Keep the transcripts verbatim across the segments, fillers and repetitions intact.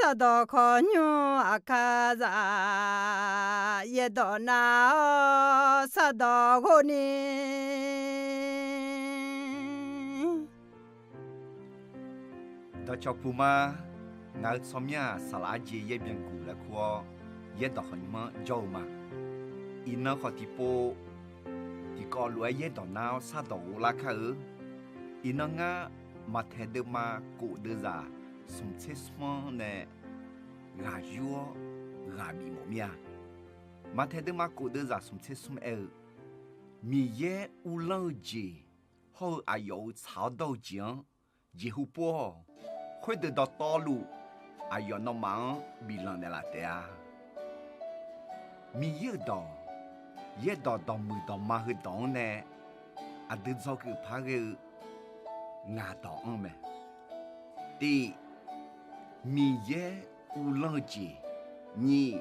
Sardawq khawqnymr aqkar zaq, yaerdawq nav-awr sardawq ghov ni. Dawqcawq puq ma. Ngaq-euq tsawrmyanr-aq, saqlaq arjeq yaer byanguq laer kur-awr, yaerdawq khawqnymr-anr jawr-eu ma. Iqnan khawf tiqpov tiqkawv lof-aer yaerdawq nar-awr sardawq ghov lar kar-eu. Iqnan ngar Maqtaeq deuvma kof deuvzaq smq tser smr-anr nae ghaq yur-awr ghaq bif mawf mir-a. Maqtaeq deuvma kof deuvzaq smq tser smr aer-eu, Miqyaer uvlanr-eu jeq hawr-eu aqyawf-euq tsaq-awr dawr-eu jeq-anr jeqhu pov-awq. Khoerdeuq dawqtawvluf aqyawf nawmaf-anr biflanq naeqlaf taef-a. Miqyaer-euq dawq, yaerdawq dawqmuiq dawqma heudawq-anr nae aqdui dzawgeuf par ghae-eu ngaq dawq anr mae. Tiq, Miqyaer uvlanr-eu jeq. Nyiq,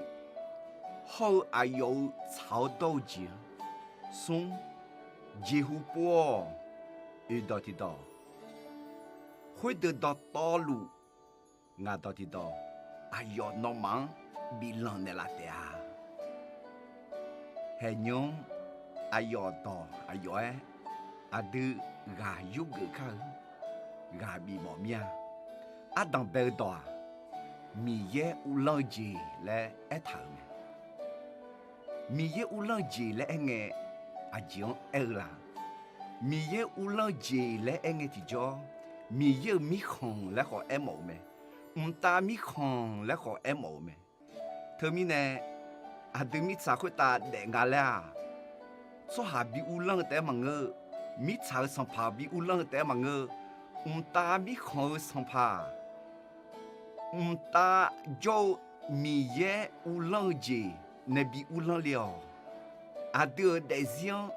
hawr-eu aqyawf-euq tsaq-awr dawr-eu jeq-anr. Smr, jeqhu pov-awq. Oeqdawq tiqdawq, khoerdeuq dawqtawvluf ngaq dawq tiqdawq, aqyawf nawmaf-anr biflanq naeqlaf taef-a. Haeqnymr-anr aqyawf dawq aqyawf-aer aqdui ghaq yurgeuf kar-eu, ghaq bif mawf mir-a. Ardanq bae-eu dawq-aq, Miqyaer uvlanr-eu jeq laer aertaq-euq mae. Miqyaer uvlanr-eu jeq laer aerngae, aqjeq-anr aer-eu la? Miqyaer uvlanr-eu jeq laer aerngae tiqjawr, Miqyaer-euq mirkhanq laer khawf aermawf-euq mae. Mqtav mirkhanq laer khawf aermawf-euq mae. Teumirnae, aqdui mirtsaq khoertav daef nga laer-aq, tsawrhaq bi uvlanr-eu taef-aer maqngeur-eu, mirtsaq-euq sanqpaq bi uvlanr-eu taef-aer maqngeur-eu, mqtav mirkhanq-eu sanqpaq, mqtav jawr-eu Miqyaer uvlanr-eu jeq nae bi uvlanr le-awq. Aqdui-euq daefzir-anr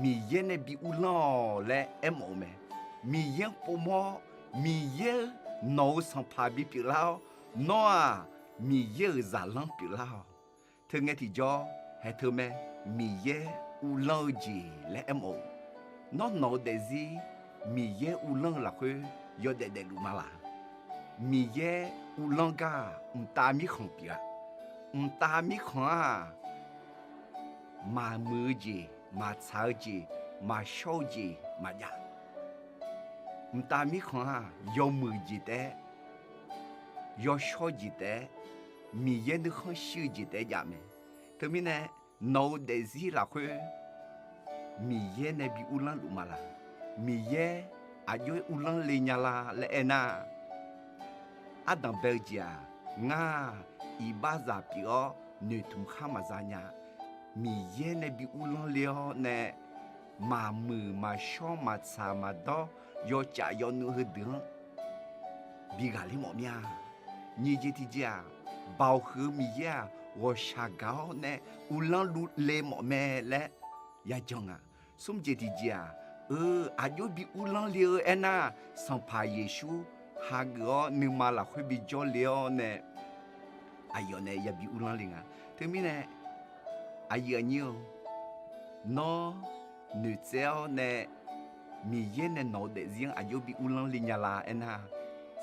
Miqyaer nae bi uvlanr-awq laer aermawf-eu mae. Miqyaer-anr povmawr-awr, Miqyaer-euq nawq-euq sanqpaq bipyeuf lar-awr, nawr-aq, Miqyaer-euq zaqlanr pyeuflar-awq. Teungae tiqjawr, haeq teu mae, Miqyaer uvlanr-eu jeq laer aermawf-eu. Nawr nawq-eu daefzir Miqyaer uvlanr-eu lafkhoer yawdaef daefluf ma laq? Miqyaer uvlanr gar-aq, mqtav mirkhanq pyeuf-a. Mqtav mirkhanq-aq, maqmuiq-eu jeq, maqtsaq-eu jeq, maqshawr-eu jeq maqjav. Mqtav mirkhanq-aq, yawmuiq jeq taef-aer, yawshawr jeq taef-aer, Miqyaer nuikhanr shir-eu jeq taef-aer jav mae. Teumirnae, nawq-eu daefzir lafkhoer Miqyaer nae bi uvlanr luf ma laq? Miqyaer aqjox-aer uvlanr le nya la laer aernar, ardanq bae-eu jeq-aq, ngar-aq, iqbaxzaq pyeuf-awr noeqtmq khar maqza nya. Miqyaer nae bi uvlanr le-awr nae, maqmuiq maqshawr maqtsaq maqdawr yawcaf yawnuiv heudeuq-anr bi ghaqler mawf mir-a. Nyiq jeq tiqjeq-aq, Baoq huiq-eu Miqyaer-aq, ghawqshaq gaq-awr nae uvlanr le mawf mae laer yajan nga. Smr jeq tiqjeq-aq, eu, aqjox bi uvlanr le-eu aernar, Sanqpaq Yeqsur hageuf-awr nuima lafkhoer bi jawr le-awr nae, aqyawf nae yabi uvlanr le nga. Teumirnae, aqyuif aqnyir-eu, nawr noeqtsaev-awr nae Miqyaer nae nawq-eu daefzir-anr aqjox bi uvlanr le nya la aernar,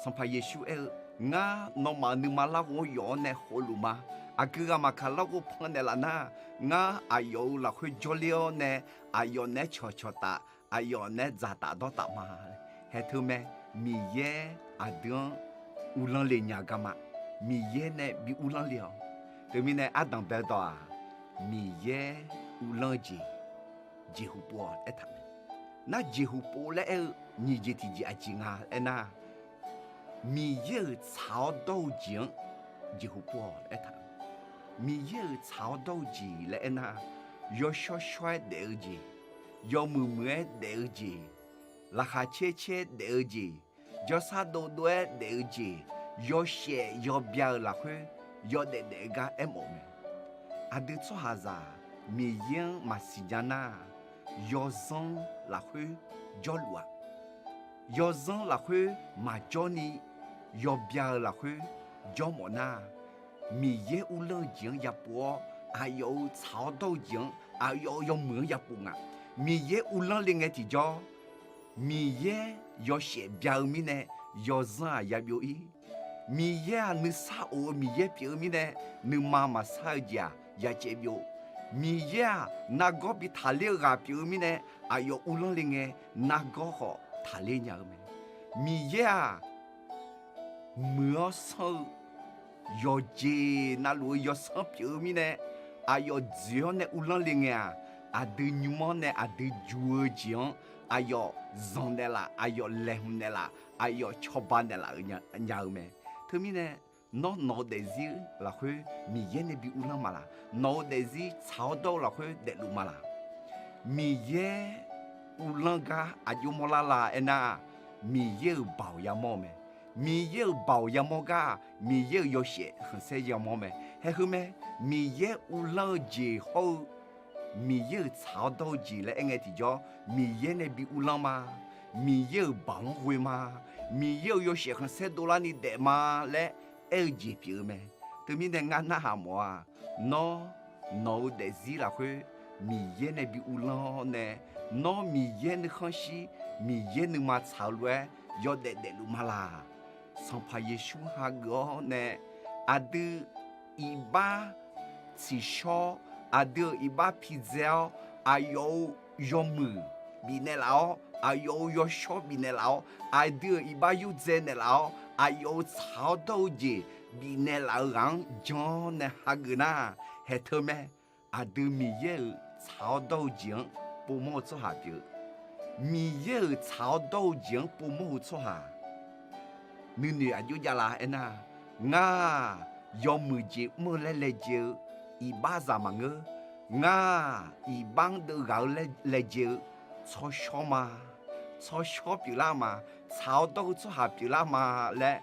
Sanqpaq Yeqsur aer-eu, ngar nawmaf-euq nuima larghov-anr yawf-awr nae khovluf ma. Aqgeu ghaq maqkaq larghov pannaeq laf nar, ngar aqyawf-euq lafkhoer jawrler-awr nae, aqyawf naeq-aer cawqcawq taf, aqyawf naeq-aer dzaqtaf dawrtaf ma. Haeq teu mae, Miqyaer aqdui-anr uvlanr le nya garma, Miqyaer nae bi uvlanr le-awq. Teumirnae ardanq bae-eu dawq-aq, Miqyaer uvlanr-eu jeq jeqhu pov-awq aertaq mae. Nar jeqhu pov laer aer-eu nyiq jeq tiqjeq aqjeq nga aernar, Miqyaer-euq tsaq-awr dawr-eu jeq-anr jeqhu pov-awq aertaq-eu. Miqyaer-euq tsaq-awr dawr-eu jeq laer aernar, yawshawr shawr-aer daef-eu jeq, yawmuiq muiq-aer daef-eu jeq, laqkhaq caer caer-aer daef-eu jeq, jawrsar dov dov-aer daef-eu jeq, yawshaef yawbya-eu lafkhoer yawdaef daef gar aermawf-eu mae. Aqdui tsawrhaqzaq Miqyaer-anr maqsiq nya nar, yawzanr lafkhoer jawrluf-aq, yawzanr lafkhoer maqjawr ni, yawbya-eu lafkhoer jawrmawf nar, Miqyaer uvlanr-eu jeq-anr yapov-awr, aqyawf-euq tsaq-awr dawr-eu jeq-anr, aqyawf-euq yawmuiq-anr yapov nga. Miqyaer uvlanr le ngae tiqjawr, Miqyaer yawshaef bya-eu mirnae, yawzanr-aq yabyov ir. Miqyaer-aq nuisar of-eu Miqyaer pyeuf-eu mirnae, nuima maqsar-eu jeq-aq yacaev byov. Miqyaer-aq nargawr bi taqler-eu ghaq pyeuf-eu mirnae, aqyawf uvlanr le ngae nargawr khawf taqler nya-eu mae. Miqyaer-aq muiq-awr sanr-eu yawqjeq navluf-eu yawsanr pyeuf-eu mirnae, aqyawf dzoeq-awr nae uvlanr le ngae-aq, aqdui nymr-anr nae aqdui ju-eu jeq-anr aqyawf zanq naeqlaf, aqyawf laeqhmq naeqlaf, aqyawf cawba naeqlaf-eu nya-eu mae. Teumirnae, nawr nawq-eu daefzir lafkhoer Miqyaer nae bi uvlanr ma laq? Nawq-eu daefzir tsaq-awr dawr-eu lafkhoer daefluf ma laq? Miqyaer uvlanr gar aqjox mawrlar la aernar-aq, Miqyaer-euq baoq yamawr-eu mae. Miqyaer-euq baoq yamawr gar-aq, Miqyaer-euq yawshaef khanqsaer yamawr mae. Haeq heu mae, Miqyaer uvlanr-eu jeq hawr-eu Miqyaer-euq tsaq-awr dawr-eu jeq laer aer ngae tiqjawr, Miqyaer nae bi uvlanr ma, Miqyaer-euq baoq-anr ghoe ma, Miqyaer-euq yawshaef khanqsaer dovlarni daef ma laer aer-eu jeq pyeuf-eu mae. Teumirnae ngar narhaq mawf-aq, nawr nawq-eu daefzir lafkhoer Miqyaer nae bi uvlanr-awr nae, nawr Miqyaer nuikhanr shir, Miqyaer nuima tsaq-eu lof-aer yawdaef daefluf ma laq? Sanqpaq Yeqsur hageuf-awr nae aqdui iqbax tsiqshawr, aqdui-euq iqbax pidzae-awr, aqyawf-euq yawmuiq bifnaeq laf-awr, aqyawf-euq yawshawr bifnaeq laf-awr, aqdui-euq iqbax yurdzae naeqlaf-awr, aqyawf-euq tsaq-awr dawr-eu jeq bifnaeq laf-eu ghaq-anr jan-awr nae hageuf nar, haeq teu mae. Aqdui Miqyaer-euq tsaq-awr dawr-eu jeq-anr povmawr-eu tsawrhaq pyeuf-eu, Miqyaer-euq tsaq-awr dawr-eu jeq-anr povmawr-eu tsawrhaq nuinoeq aqjox javlar aernar, ngar-aq, yawmuiq jeq mr-eu laer laejae-eu iqbaxzaq maqngeur. Ngar-aq, iqbax-anr deuv ghaq-eu laer laejae-eu tsawrshawr ma. Tsawrshawr pyeuflar ma. Tsaq-awr dawr-eu tsawrhaq pyeuflar ma laer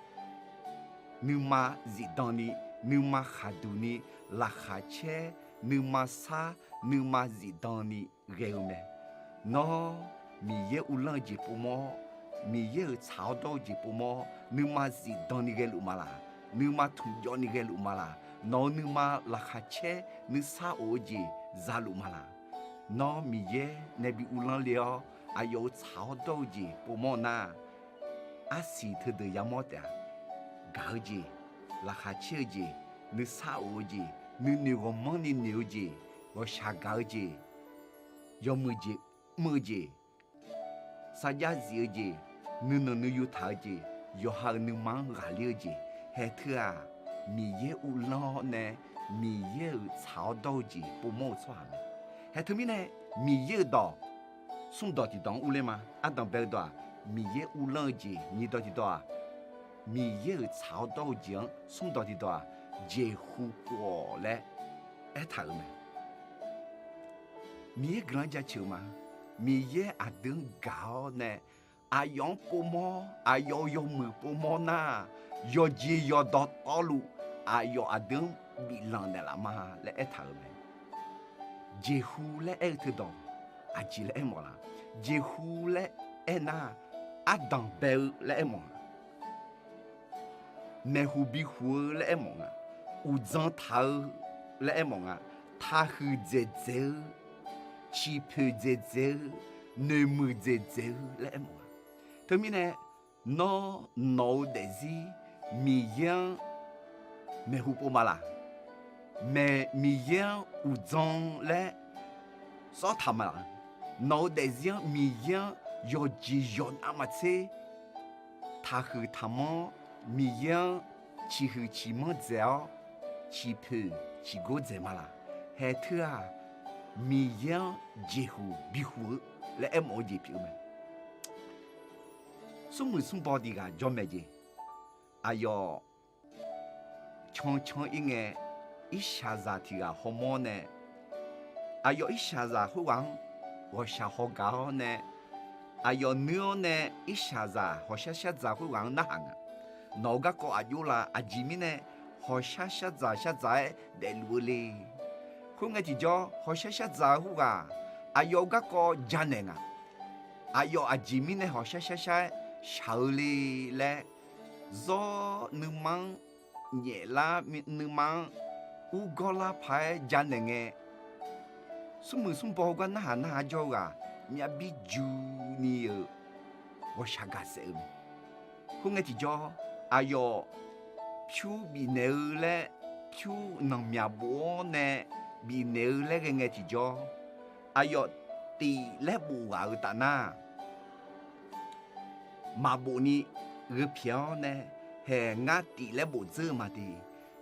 nuima zifdan ni, nuima khaqduq ni, laqkhaq caer, nuima sar, nuima zifdan ni ghae-eu mae. Nawr Miqyaer uvlanr-eu jeq povmawr-awr, Miqyaer-euq tsaq-awr dawr-eu jeq povmawr-awr, nuima zifdan ni ghaeluf ma laq? Nuima tmqjawv ni ghaeluf ma laq? Nawq-euq nuima laqkhaq caer nuisar of-eu jeq zaluf ma laq? Nawr Miqyaer nae bi uvlanr le-awr, aqyawf-euq tsaq-awr dawr-eu jeq povmawr nar, arsiq teudeuq yamawr taef-a. Gaq-eu jeq, laqkhaq caer-eu jeq, nuisar of-eu jeq, nuinoeq ghawqmanrni noeq-eu jeq, ghawqshaq gaq-eu jeq, yawmuiq jeq mr-eu jeq, sarjax zif-eu jeq, nuinanq nuiyu taq-eu jeq, yawqha-euq nuima-anr ghaqler-eu jeq, haeq teu-aq, Miqyaer uvlanr-awr nae Miqyaer-euq tsaq-awr dawr-eu jeq povmawr-eu tsawrhaq mae. Haeq teumirnae, Miqyaer-euq dawq smrdawq tiqdawq-anr urler ma. Ardanq bae-eu dawq-aq, Miqyaer uvlanr-eu jeq. Nyiq dawq tiqdawq-aq, Miqyaer-euq tsaq-awr dawr-eu jeq-anr smrdawq tiqdawq-aq, jeqhu pov-awq laer aertaq-euq mae. Miqyaer guiqlanq jaceuq-eu ma. Miqyaer aqdui-anr gaq-awr nae, aqyawf-anr povmawr, aqyawf-euq yawmuiq povmawr nar, yawqjeq yawqdawq tawvluf aqyawf aqdui-anr biflanq naeqlaf ma laer aertaq-euq mae. Jeqhu laer aer-eu teudawq aqjeq laer aermawf laq? Jeqhu laer aernar, ardanq bae-eu laer aermawf nga. Maeqhu bihuq-eu laer aermawf nga. Uqdzan taq-eu laer aermawf nga. Taqhuiq dzaeqdzaeq-eu, ciqpoeq dzaeqdzaeq-eu, noeqmuiq dzaeqdzaeq-eu laer aermawf nga. Teumirnae, nawr nawq-eu daefzir Miqyaer-anr maeqhu pov ma laq? Maeq Miqyaer-anr uqdzan laer sawrtaq ma laq? Nawq-eu daefzir-anr Miqyaer-anr yawqjeq yawqnav maqtser taqhuiq taqmanr, Miqyaer-anr ciqhuiq ciqmanr dzaeq-awr, ciqpoeq ciqgor dzaeq ma laq? Haeq teu-aq, Miqyaer-anr jeqhu bihu-eu laer aermawf-eu jeq pyeuf-eu mae. Smrmuiq smrbaw tiq ghaq jawr maeq jeq. Aqyawf cancan ir ngae, irshaqzaq tiq ghaq hawmawr nae, aqyawf irshaqzaq khoerghaq-anr ghawqshaq haw gaq-awr nae, aqyawf nuir-awr nae irshaqzaq hawqshar shar dzaq khoerghaq-anr narhaq nga. Nawq-euq garkawv aqjox la? Aqjeq mirnae hawqshar shar dzaq shar dzaq-aer daefluf-eu le? Khoerngae tiqjawr, hawqshar shar dzaq-eu khoerghaq aqyawf-euq garkawv janaeq nga. Aqyawf aqjeq mirnae hawqshar shar shar-aer shaq-eu le laer, zawr nuima-anr nyaeflar, nuima-anr urgawr lar paq-aer janaeq ngae, smrmuiq smrbaw gar narhaq narhaq jawr-eu ghaq myavbir juni-euq ghawqshaq gaqsaef-eu mae. Khoerngae tiqjawr, aqyawf pyur bifnaeq-eu laer, pyur nanqmyaq bof-awr nae bifnaeq-eu laer ghae ngae tiqjawr, aqyawf tif laer bof ghaq-euq taf nar, maqbof ni gheu pyaeq-awr nae, haeq ngar tif laer bof dzeur-eu ma de.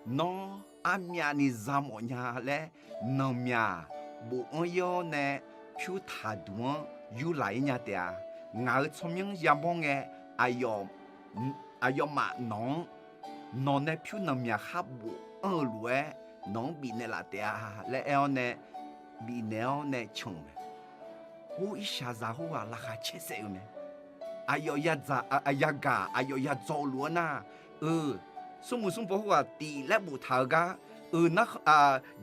Nawr armyavni za mawf nya laer, nanqmyaq bof-anr ir-awr nae pyur taqduq-anr yurlaq ir nya taef-a. Ngaq-euq tsawrmyanr yamawr ngae, aqyawf aqyawfmaf nawq-anr, nawq nae pyur nanqmyaq khar bof-anr-eu lof-aer nawq-anr bifnaeq laf taef-a laer aer-awr nae, bifnaeq-awr nae can-euq mae. Or, irshaqzaq khoerghaq laqkhaq caer saef-eu mae. Aqyawf yagaq aqyawf yadzaw-eu lof-aer nar, eu, smrmuiq smrbaw khoerghaq tif laer boftaq-eu gar, eu,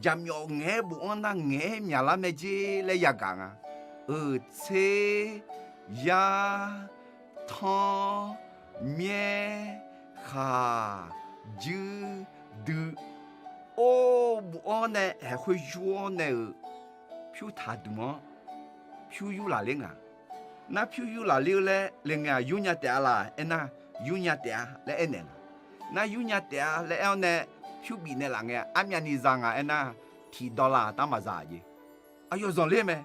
jaqmyawf ngaeq-aer bof-anr nar ngaeq-aer myaqlar mae jer laer yagaq nga. Eu, tser, yar, tanr, myaer, khaq, juir, dui, or, bof-anr nae haeq khoer yur-awr nae-euq pyur taqduq-anr pyur yurlaq ler nga. Nar pyur yurlaq ler-eu laer le ngae-aq, yurnya taef-a laf aernar, yurnya taef-a laer aernaeq nga. Nar yurnya taef-a laer aer-awr nae pyur bifnaeq laf ngae, armyavni za nga aernar, tiqdawq laf taef maqza jeq. Aqyawf zanqler mae.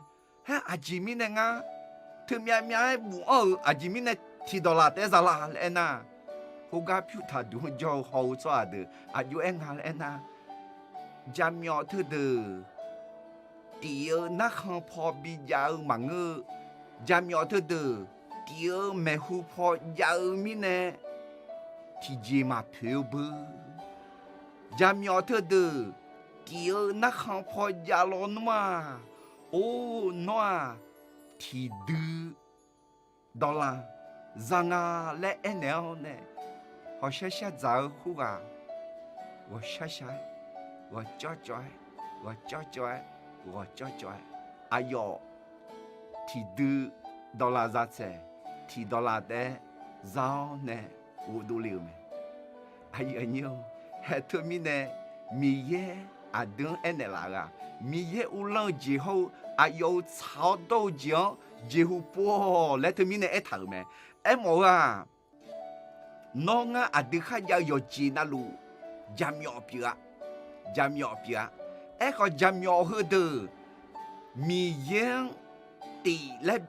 Haer aqjeq mirnae ngar teumyav myav-aer bof-anr-euq aqjeq mirnae tiqdawq laf taef-aer za la laer aernar, khoergar pyur taqduq-anr jawr-eu haw-eu tsawrhaq deuq aqjox-aer nga laer aernar, jaqmyawf teudeuq tif-eu narkhan paw bijav-eu maqngeur-eu, jaqmyawf teudeuq tif-eu maeqhu paw jav-eu mirnae tiqjeq maqpoeq-eu beu. Jaqmyawf teudeuq tif-eu narkhan paw jav lawnmr-aq, or, nawr-aq, tiqdui dawq laf za nga laer aernaeq-awr nae, hawqshar shar dzaq-eu khoerghaq ghawqshar shar-aer, ghawqcawv cawv-aer, ghawqcawv cawv-aer, ghawqcawv cawv-aer, aqyawf tiqdui dawq laf za tsaeq, tiqdawq laf taef-aer za-awr nae ghofdov le-euq mae. Aqyuif aqnyir-or, haeq teumirnae Miqyaer aqdui-anr aernaeq laf-eu-aq, Miqyaer uvlanr-eu jeq hawr-eu aqyawf-euq tsaq-awr dawr-eu jeq-anr jeqhu pov-awq laer teumirnae aertaq-euq mae. Aermawf-eu-aq, nawr ngar aqdui kharjav-eu yawqjeq navluf jaqmyawf pyeuf-a. Jaqmyawf pyeuf-a. Aerkhawf, jaqmyawf heudeuq Miqyaer-anr tif laer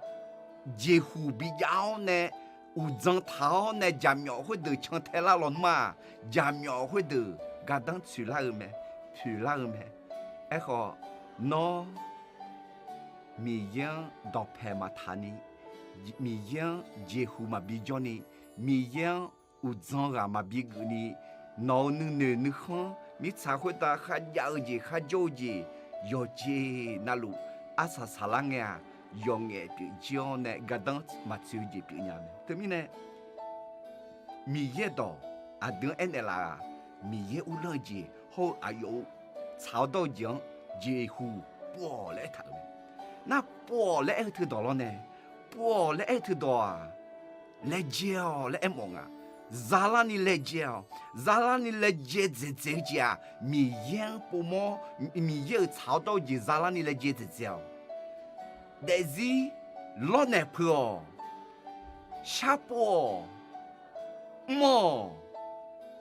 jeqhu bijav-awr nae, uqdzan taq-awr nae jaqmyawf khoerdeuq cantae lar lawnmr-aq, jaqmyawf khoerdeuq gardanr tsoeq lar-eu mae, poeq lar-eu mae. Aerkhawf, nawr Miqyaer-anr dawqpaeq maqtaq ni, Miqyaer-anr jeqhu maqbi jawr ni, Miqyaer-anr uqdzan ghaq maqbi geuf ni, nawq-euq nuinoeq nuikhanr mirtsaq khoertav kharjav-eu jeq kharjawr-eu jeq yawqjeq navluf arsaq saqlar ngae-aq, yawqngaef pyeuf jir-awr nae gardanr maqtsoeq-eu jeq pyeuf nya mae. Teumirnae, Miqyaer dawq aqdui-anr aernaeq laf-aq, Miqyaer uvlanr-eu jeq hawr-eu aqyawf-euq tsaq-awr dawr-eu jeq-anr jeqhu pov-awq laer aertaq-euq mae. Nar pov-awq laer aer-eu teudawq lawr nae, pov-awq laer aer-eu teudawq-aq, laejae-awq laer aermawf nga. Zalarni laejae-awq. Zalarni laejae dzaeqdzaeq-eu jeq-aq, Miqyaer-anr povmawr, Miqyaer-euq tsaq-awr dawr-eu jeq zalarni laejae dzaeqdzaeq-awq. Daefzir lawrnaeq peuq-awq. Sharpov-awq. Mr-awq.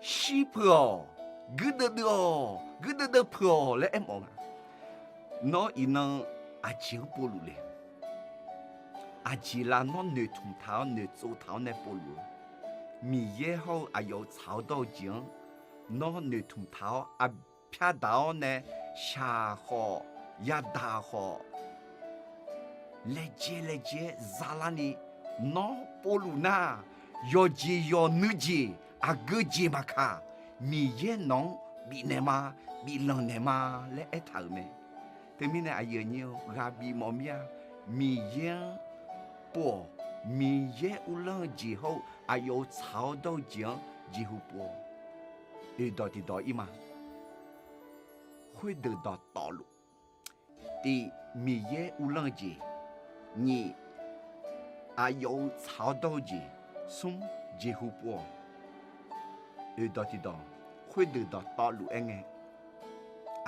Shir peuq-awq. Guirdeuv deuv-awq. Guirdeuv deuv peuq-awq laer aermawf nga. Nawr iqnan aqjeq-anr povluf le? Aqjeq lav nawr noeqtmq taq-awr noeqtsov taq-awr nae povluf-eu? Miqyaer hawr-eu aqyawf-euq tsaq-awr dawr-eu jeq-anr nawr noeqtmq taq-awr, arpyar daq-awr nae shaq khawf, yadaq khawf, laejae laejae-aer zalarni nawr povluf nar, yawqjeq yawqnui jeq aqgeu jeq maqkaq, Miqyaer nawq-anr bifnaeq ma, biflanq naeq ma laer aertaq-euq mae. Teumirnae aqyuif aqnyir-eu ghaq bif mawf mir-a. Miqyaer-anr pov-awq. Miqyaer uvlanr-eu jeq hawr-eu aqyawf-euq tsaq-awr dawr-eu jeq-anr jeqhu pov-awq. Oeqdawq tiqdawq ir ma. Khoerdeuq dawqtawvluf, tiq, Miqyaer uvlanr-eu jeq, nyiq, aqyawf-euq tsaq-awr dawr-eu jeq, smr, jeqhu pov-awq. Oeqdawq tiqdawq, khoerdeuq dawqtawvluf aer ngae,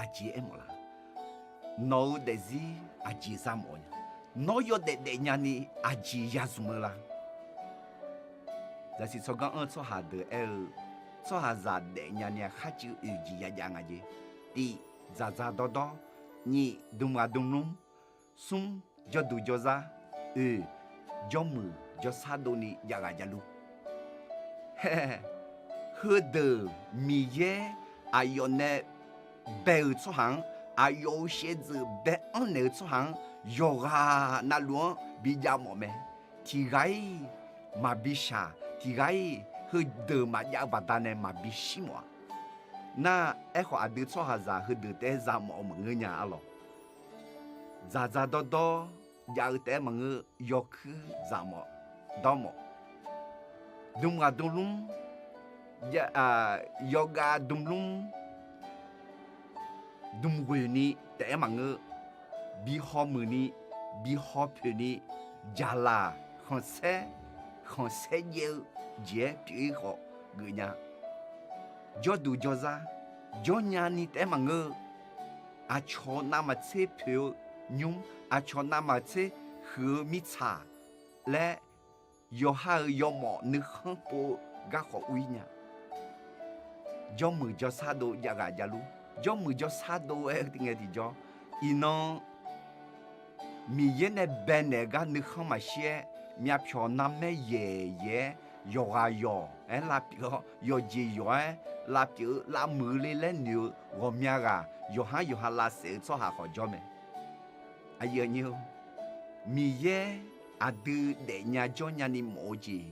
aqjeq aermawf la? Nawq-euq daefzir aqjeq za mawf nya? Nawr yawdaef daefnya ni aqjeq ya zmq-eu la? Zaqsiq tsawrganr anr-eu tsawrhaq deuq aer-eu, tsawrhaqzaq daefnya ni-a kharcuiv oeq jeq yajav nga jeq. Tiq, dzaqdzaq dawrdawr. Nyif, dm ghaq dm lmr. Smr, jawrduq jawrzar. Oeq, jawrmuiq jawrsar dovni jav ghaq javluf. Heudeuq Miqyaer aqyawf nae bae-euq tsawrhaq-anr, aqyawf-euq shaevdzeuf bae-anr naeq-eu tsawrhaq-anr yawqghaq navluf-anr bijav mawf mae. Tiq ghaq-iq maqbi shaq, tiq ghaq-iq heudeuq maqjav-eu baqdanae maqbi shir mawf-a. Nar, aerkhawf aqdui tsawrhaqzaq heudeuq taef-aer za mawf-eu maqngeur nya arlawq. Dzaqdzaq dawrdawr jav-eu taef-aer maqngeur, yawkuir dzaq mawf, dawr mawf. Dm ghaq dm lmr, yawgav dm lmr, dm ghoeq ni taef-aer maqngeur, bi hawmuiq ni, bi hawpoeq ni, jaqlaq khanqsaer, khanqsaer jaev-eu jeq-aer pyeuf-ir khawf geuf nya. Jawrduq jawrzar, jawrnya ni taef-aer maqngeur, aqcawq navmaqtser poeq-eu nymr, aqcawq navmaqtser huiq-eu mirtsaq laer, yawqha-euq yawmawf nuikhanr pov-eu garkawv ur-ir nya. Jawrmuiq jawrsar dov jav ghaq javluf. Jawrmuiq jawrsar dov-aer-eu ngae tiqjawr, iqnan Miqyaer nae baenaeq gar nuikhanr maqshir-aer, myavpyawq narmaer yaeq yaeq-aer, yawqghaq yawq-aer lavpyeuf-awr, yawqjeq yawq-aer lavpyeuf-eu lavmuiq le laer noeq-eu ghawqmya ghaq yawqhar yawqha lavsaef-eu tsawrhaq khawf jawr mae. Aqyuif aqnyir-or, Miqyaer aqdui daefnya jawrnya ni mawf-eu jeq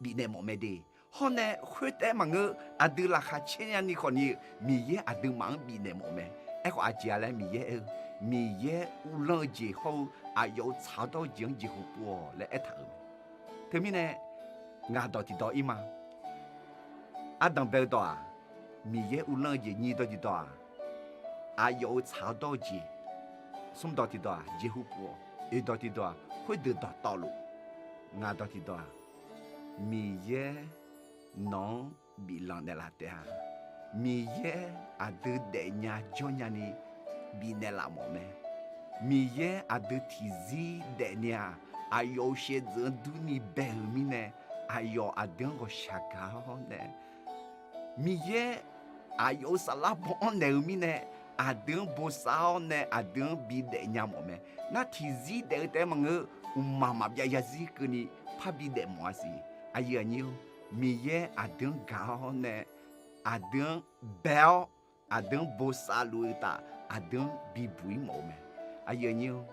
bifnaeq mawf mae de. Hawr nae khoertaef-aer maqngeur, aqdui laqkhaq caer nya ni khawf ni-eu Miqyaer aqduimaf-anr bifnaeq mawf mae. Aerkhawf aqjeq-a laer Miqyaer aer-eu, Miqyaer uvlanr-eu jeq hawr-eu aqyawf-euq tsaq-awr dawr-eu jeq-anr jeqhu pov-awq laer aertaq-euq mae. Teumirnae ngaq dawq tiqdawq ir ma. Ardanq bae-eu dawq-aq, Miqyaer uvlanr-eu jeq. Nyiq dawq tiqdawq-aq, aqyawf-euq tsaq-awr dawr-eu jeq. Smr dawq tiqdawq-aq, jeqhu pov-awq. Oeq dawq tiqdawq-aq, khoerdeuq dawqtawvluf. Ngaq dawq tiqdawq-aq, Miqyaer nawq-anr biflanq naeqlaf taef-a. Miqyaer aqdui daefnya jawrnya ni bifnaeq laf mawf mae. Miqyaer aqdui tiqzir daefni-aq, aqyawf-euq shaevdzeuf-anr durni bae-euq mirnae, aqyawf aqdui-anr ghawqshaq gaq-awr nae, Miqyaer aqyawf-euq saflar baw-anr naeq-eu mirnae, aqdui-anr bosav-awr nae aqdui-anr bidaef nya mawf mae. Nar tiqzir daef-eu taef-aer maqngeur, mqmaq maqbyav zarzir keuvni parbi daef mawf-a siq. Aqyuif aqnyir-or, Miqyaer aqdui-anr gaq-awr nae, aqdui-anr bae-awr, aqdui-anr bosav luf-eu uqtaf, aqdui-anr bibuq-ir mawf-eu mae. Aqyuif aqnyir-or,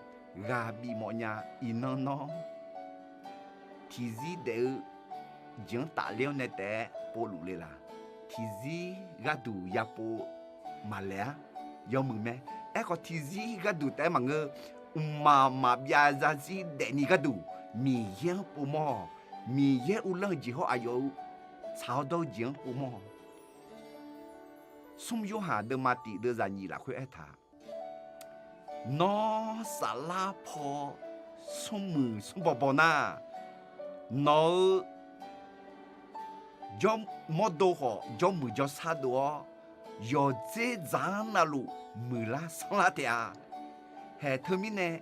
ghaq bifmawf nya. Iqnan nawr tiqzir daef-eu jeq-anr tafler-awr nae taef-aer povluf le laq? Tiqzir gharduq yapov maqlaeq-ar. Yawmuiq mae. Aerkhawf tiqzir gharduq taef-aer maqngeur, mqmaq maqbyav zarzir daefni gharduq Miqyaer-anr povmawr-awq. Miqyaer uvlanr-eu jeq hawr aqyawf-euq tsaq-awr dawr-eu jeq-anr povmawr-awq. Smr Yorhaq deuvma tiq deuvzaq nyiq lafkhoer aertaq, Nawr saflar paw smrmuiq smrbaw baw nar, nawq-euq jawrmawrdo khawf jawrmuiq jawrsar dov-awr, yawqdzer dzaq-anr navluf muiqlar sanrlar taef-a. Haeq teumirnae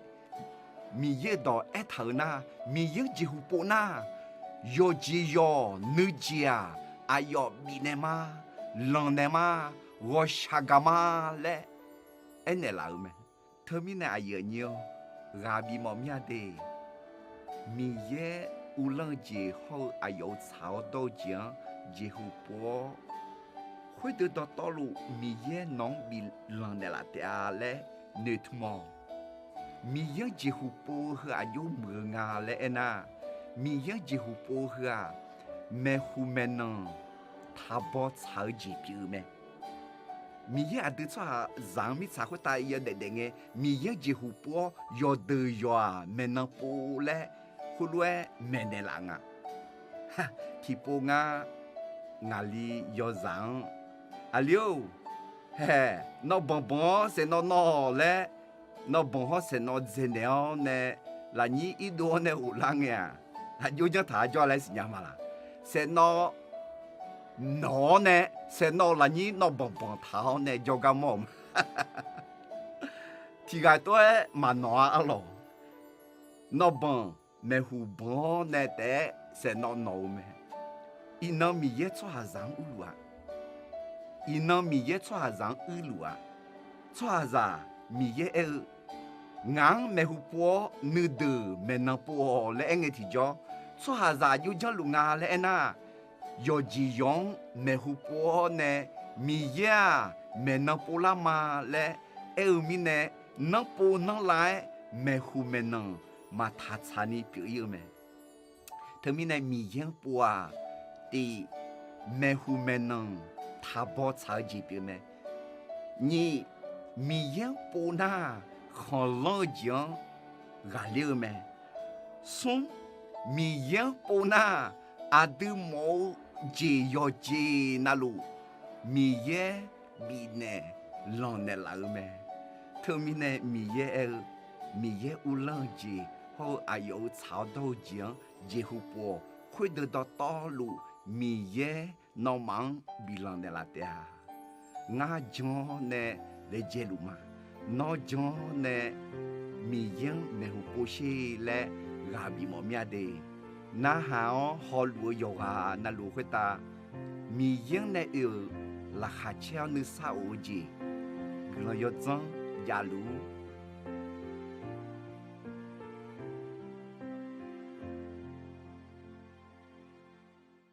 Miqyaer-euq dawq aertaq-euq nar, Miqyaer-anr jeqhu pov nar, yawqjeq yawq nuijeq-aq, aqyawf bifnaeq ma, lanqnaeq ma, ghawqshaq gaq ma laer aernaeq laf-euq mae. Teumirnae aqyuif aqnyir-or, ghaq bifmawf mir-a de. Miqyaer uvlanr-eu jeq hawr-eu aqyawf-euq tsaq-awr dawr-eu jeq-anr jeqhu pov-awr, khoerdeuq dawqtawvluf Miqyaer nawq-anr biflanq naeqlaf taef-a laer noeqtmq-awq. Miqyaer-anr jeqhu pov-eu heu aqjox muiq-eu nga laer aernar, Miqyaer-anr jeqhu pov-eu heu-aq, maeqhu maeqnan taqbaw tsaq-eu jeq pyeuf-eu mae. Miqyaer aqdui tsawrhaqzaq-anr mirtsaq khoertav yawdaef daef ngae, Miqyaer-anr jeqhu pov-awr yawqdeuq yawq-aq maeqnan pov laer khoerlof-aer maeqnaeq laf nga. Tiqpov ngar ngaqli yawzaq-anr, Aqli-or, haeq, nawr banq banq-awr saeqnawv nawv-awq laer, nawv banq hawr saeqnawv dzaeqnaeq-awr nae, lafnyir irdov-awr nae ghoflar ngae-aq, aqjox janr taq-a jawr-a laer siqnya ma laq? Saeqnawv nawq-awr nae, saeqnawv lafnyir nawv banq banq taq-awr nae jawrgar mawr-euq ma. Tiqghaq tov-aer maqnawq-a arlawq. Nawv banq maeqhu banq-awr nae taef-aer saeqnawv nawq-eu mae. Iqnan Miqyaer tsawrhaqzaq-anr urluf-a. Iqnan Miqyaer tsawrhaqzaq-anr urluf-a. Tsawrhaqzaq Miqyaer aer-eu, Ngaq-anr maeqhu pov-awr nuideuq maeqnan pov-awq laer aerngae tiqjawr, tsawrhaqzaq aqjox janrluf nga laer aernar, yawqjeq yawq-anr maeqhu pov-awr nae Miqyaer-aq maeqnan povlar ma laer aer-eu mirnae, nanrpov nanrlav-aer maeqhu maeqnan maqtaq tsaqni pyeuf-ir-eu mae. Teumirnae Miqyaer-anr pov-aq, tiq, maeqhu maeqnan taqbaw tsaq-eu jeq pyeuf mae. Nyiq, Miqyaer-anr pov nar, khanqlanr-eu jeq-anr ghaqler-eu mae. Smr, Miqyaer-anr pov nar, aqdui mawf-eu jeq yawqjeq navluf Miqyaer bifnaeq lanqnaeq laf-eu mae. Teumirnae Miqyaer aer-eu, Miqyaer uvlanr-eu jeq hawr-eu aqyawf-euq tsaq-awr dawr-eu jeq-anr jeqhu pov-awq. Khoerdeuq dawqtawvluf Miqyaer nawmaf-anr biflanq naeqlaf taef-a. Ngar jan-awr nae laejae luf ma. Nawr jan-awr nae Miqyaer-anr maeqhu pov sher laer ghaq bifmawf mir-a de. Narhaq-awr hawluf-eu yawqghaq navluf khoertav Miqyaer-anr nae oe-euq laqkhaq caer-awr nuisar of-eu jeq, guiqlanq yawdzanr javluf-ur.